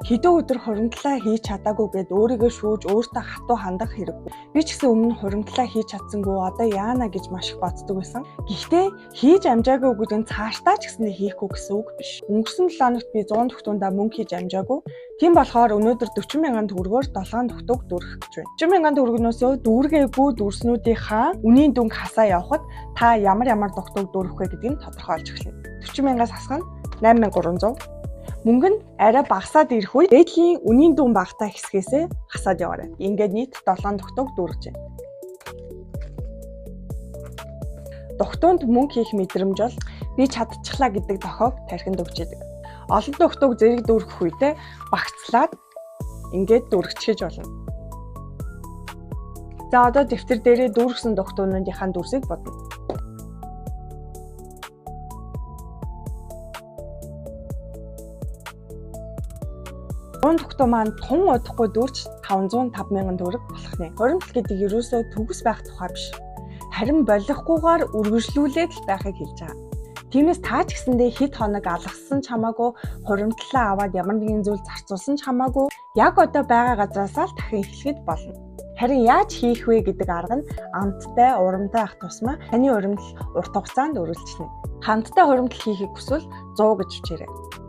Хэдэн өдөр хуримтлаа хийж чадаагүй гэд өөрийгөө шүүж өөртөө хатуу хандах хэрэггүй. Би ч гэсэн өмнө хуримтлаа хийж чадсангүй одоо яана гэж маш их боддог байсан. Гэхдээ хийж амжаагүй гэдэг нь цаашдаа ч гэсэндээ хийхгүй гэсэн үг биш. Өнгөрсөн 7 хоногт би 100 дугтундаа мөнгө хийж амжаагүй. Тийм болохоор өнөөдөр 40 мянган төгрөгөөр 7 дугтуг дүүргэх гэж байна. 40 мянган төгрөгнөөсөө дүүргээгүй дүрснүүдийнхаа үнийн дүнг хасаа явахад та ямар ямар дугтуг дүүргэх вэ гэдгийг тодорхойлж эхэлнэ. 40 мянгаас хасах нь 8300. Мөнгө нь арай багасаад ирэх үед дээдлийн үнийн дүн багатай хэсгээсээ хасаад яваарай. Ингээд нийт 7 дугтуг дүүргэж байна. Дугтуунд мөнгө хийх мэдрэмж бол би чадчихлаа гэдэг дохиог тархинд өгч идэг. Олон дугтуг зэрэг дүүргэх үедээ багцлаад ингээд дүүргэчихэж болно. За одоо дэвтэр дээрээ дүүргэсэн дугтуунуудынхаа дүрсийг бодно. Дугтуу маань тун удахгүй дүүрч 505 мянган төгрөг болох нэ. Хуримтлал гэдэг ерөөсөө төгс байх тухай биш. Харин болохгүйгээр үргэлжлүүлээд л байхыг хэлж байгаа. Тиймээс та ч гэсэндээ хэд хоног алгассан ч хамаагүй, хуримтлалаа аваад ямар нэгэн зүйл зарцуулсан ч хамаагүй, яг одоо байгаа газраасаа л дахин эхлэхэд болно. Харин яаж хийх вэ гэдэг арга нь амттай, урамтай ах тусмаа таны хуримтлал урт хугацаанд үргэлжлэнэ. Хамттай хуримтлал хийхийг хүсвэл 100 гэж бичээрэй.